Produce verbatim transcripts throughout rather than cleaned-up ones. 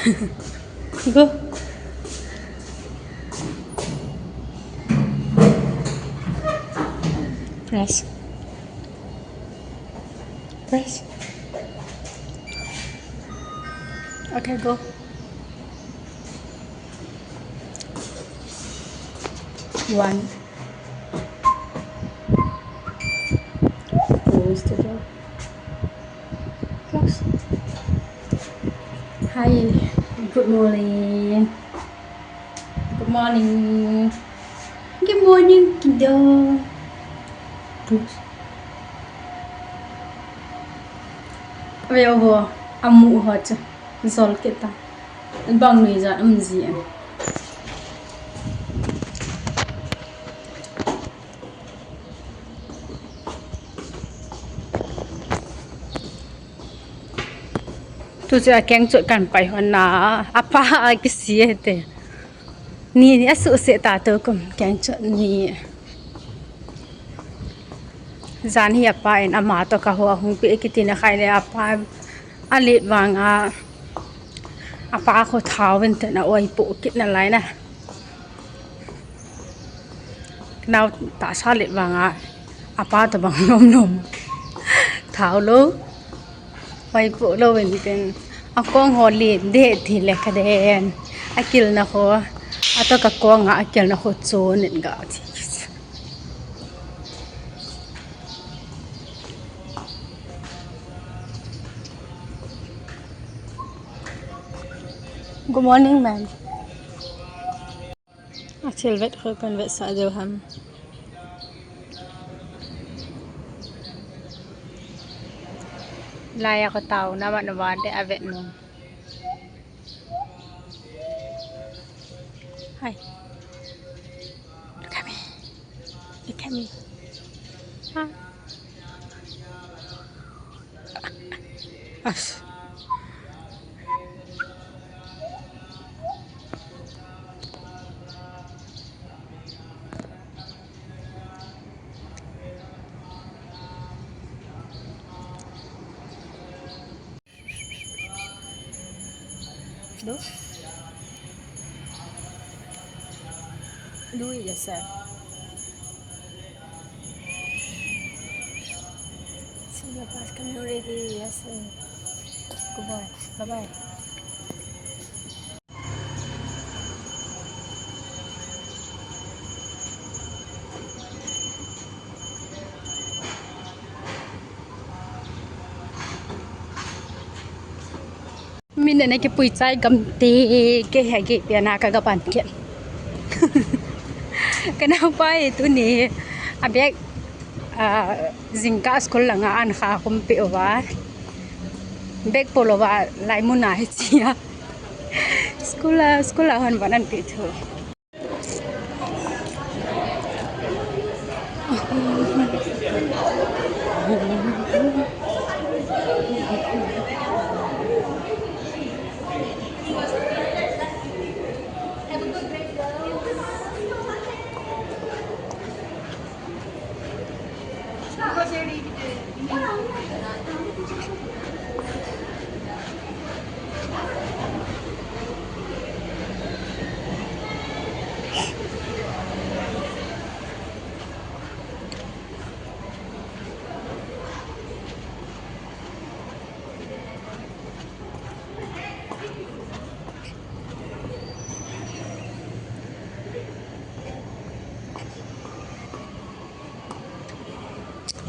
Go. Press. Press. Okay, go. One. Close the door. Close. Hi. Good morning. Good morning. Good morning, kiddo. Close. Ve o ho, amu ho chu. Jol kit ta. Bang nuijat um ji em. Tu chu akeng chu kan pai hon na, apa akisi e te. Ni ni asu se ta tu kum keng chu ni. Jan hi apa in ama to ka ho hung pe kiti na khai le apa alet vang a apa kho thao ven te na oi po kit na lai na. Nau ta sa le vang a, apa to bang lom lom. Thao lo. Vai po lo ven ten. Akong ho le de thi le ka den. Akil na ho. Ato ka kong a akil na ho chon in ga thi. Good morning, ma'am. Achil vet kho kan vet sa deu ham. Lai a ko tao na mat na wan de a vet no. Hai. Come here. You come here. Ah. As. Lu? Lu, yes, sir. See your bus coming already, yes, sir. Good boy. Bye-bye. Min na kipui chai gam te ke he ge pia na ka ga pan ke. Ka nau pa e tuni a bag, ah, jingkah school langa an kha khum pe uva. Bag polo va lai mun a hi chia. School a, school a hon van an pe thu.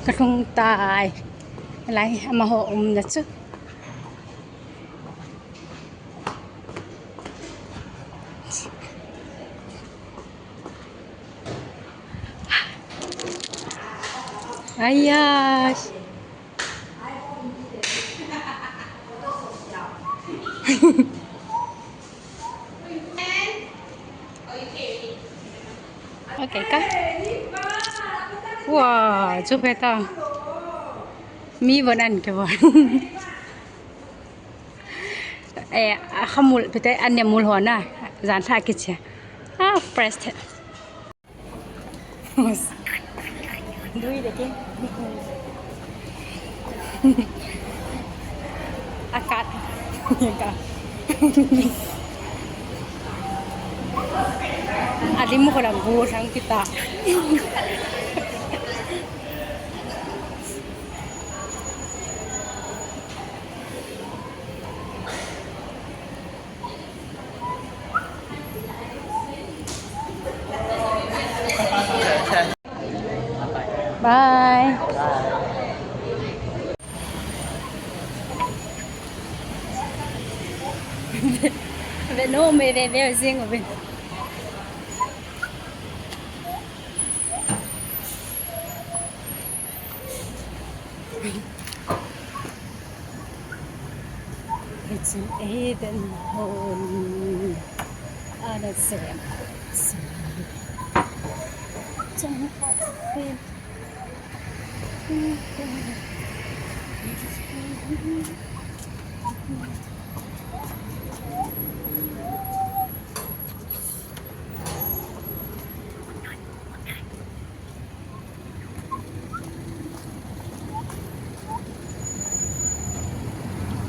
Ka lhung tai. Lai, amaho umna chu. Aiya. Okay ka? Wow, chu phe ta. Mi bon an ke bon. Eh, a khamul pete an ne mul hona. Jan tha kiche. Ah, fresh the. Dui de ke. Akat. Akat. Alim ko lang bu sang kita. Bye. Ve no me ve ve jing o ve. It's an Eden home. Ah, that's it.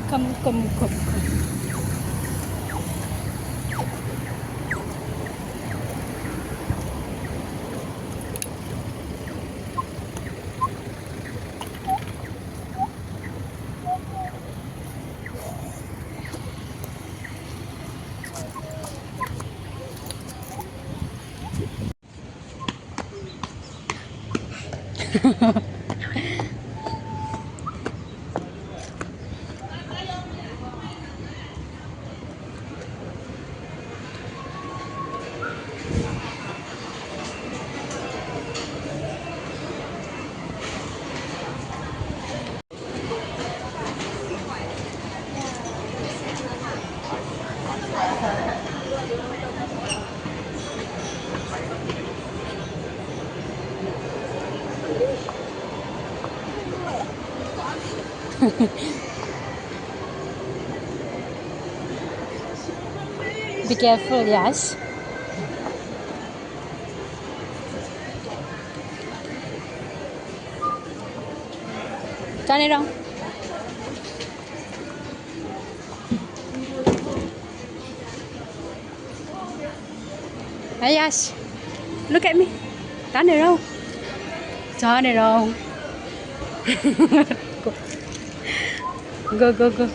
Come, come, come, come. Be careful, yes. Turn it on. Ayash, look at me. Turn around. Turn around. Go, go, go. Go.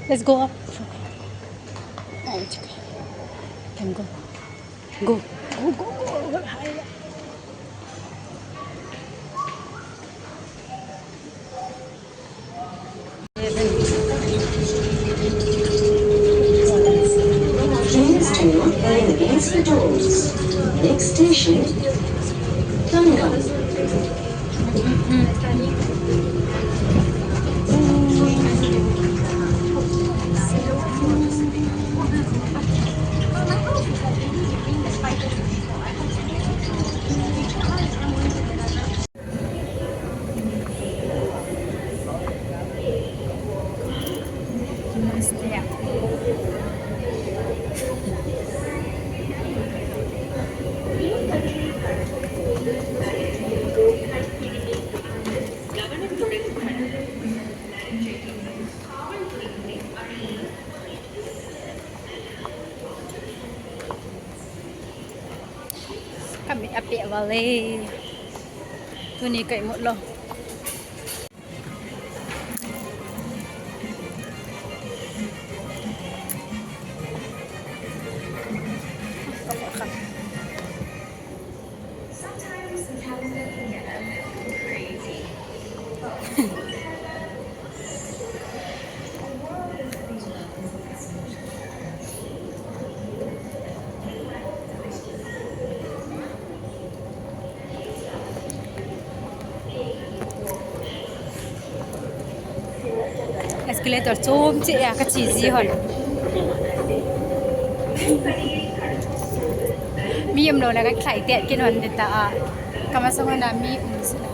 Let's go up. Oh, it's okay. Can go. Go. Go, go, go. Higher. Trains to Early East Doors. Next station, Thangaon. Kami ape vale. Tuni ka imut lou. Calculator chom che a ka chi ji hon. Mi um lou le ka kithai tet kin hon de ta a. Ka masang hon a mi um si na.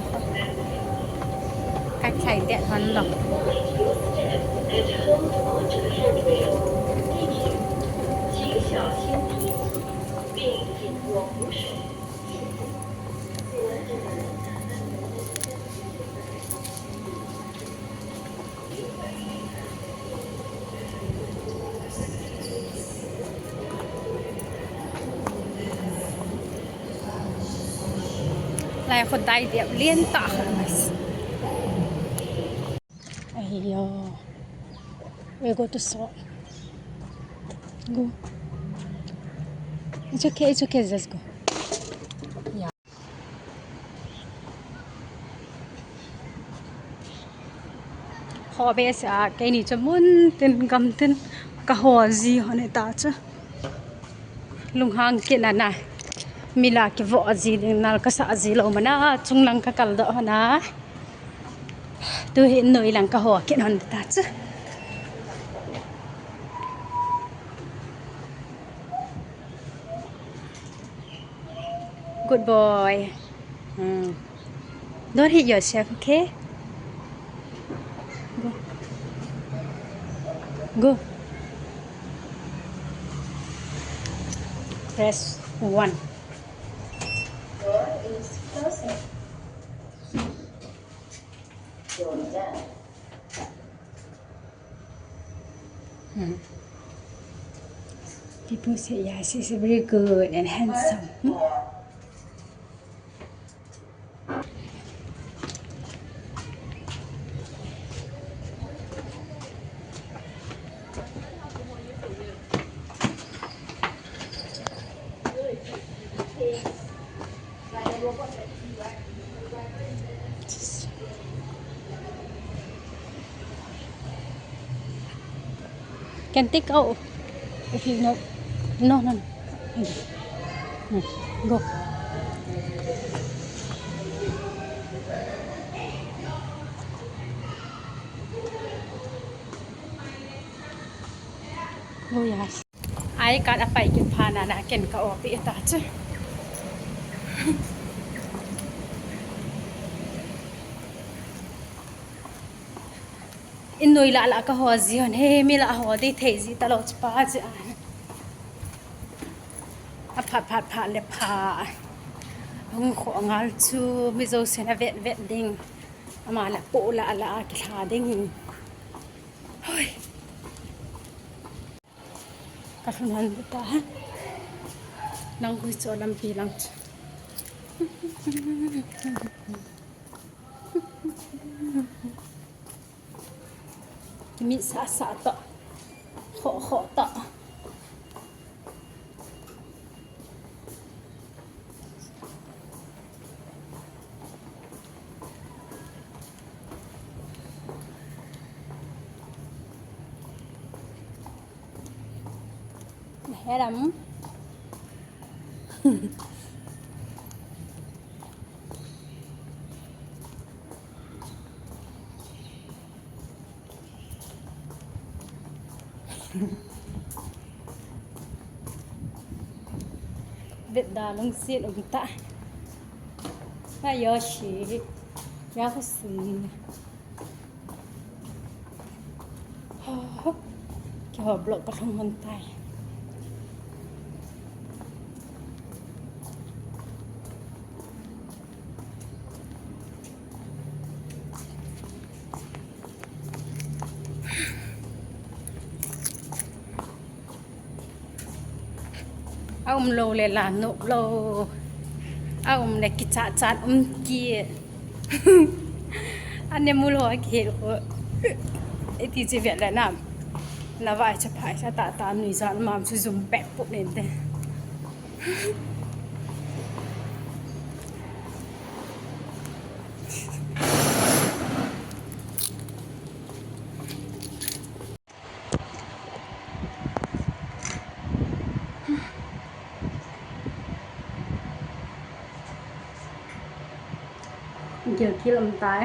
Ka kithai tet hon lou. Lai kho dai diap lien ta kho mas. Ayo. We go to shop. Go. It's okay, it's okay, just go. Yeah. Ho be sa, keini chu mun tin gam tin ka ho ji hon ta chu. Lunghang kit na na. Mi la kivo ji ding nal ka sa ji lou mana, chunglang ka kal doh hon a. Tu hi noi lang ka ho kit hon ta chu. Good boy. Hmm. Don't hit yourself, okay? Go. Go. Press one. Door is closing. Door down. Hmm. People say, "Yes, he's very good and handsome." Hmm? Can take out if you know. No, no, no. Hmm. Go. Oh, yes. Ai, ka a pai kit phat na na ken ka opi ta chu. In noi la la ka ho ji hon he, mi la ho dei thei ji ta lou chu pa ji a. A phat phat phat le pha. Hung kho ngal chu mi jousen a vet vet ding. Ama la po la la a kilha ding. Hoi. Ka lhun hon ta ha. Nang hui cho lampi lang chu. Mi sa sa ta. Kho kho ta. Heram. Vet da lungset um ta. Na yo shi. Ya ko si. Ho, ho. Keiho block ka lhung hon tai. A um lou le la nop lou. A um le kichat chat um kit. Ane mul ho kihel ko. Iti chi vet le na. Na vai cha phai cha ta ta nui jan mam chu zum pek pu nen te. Gilgil um tai.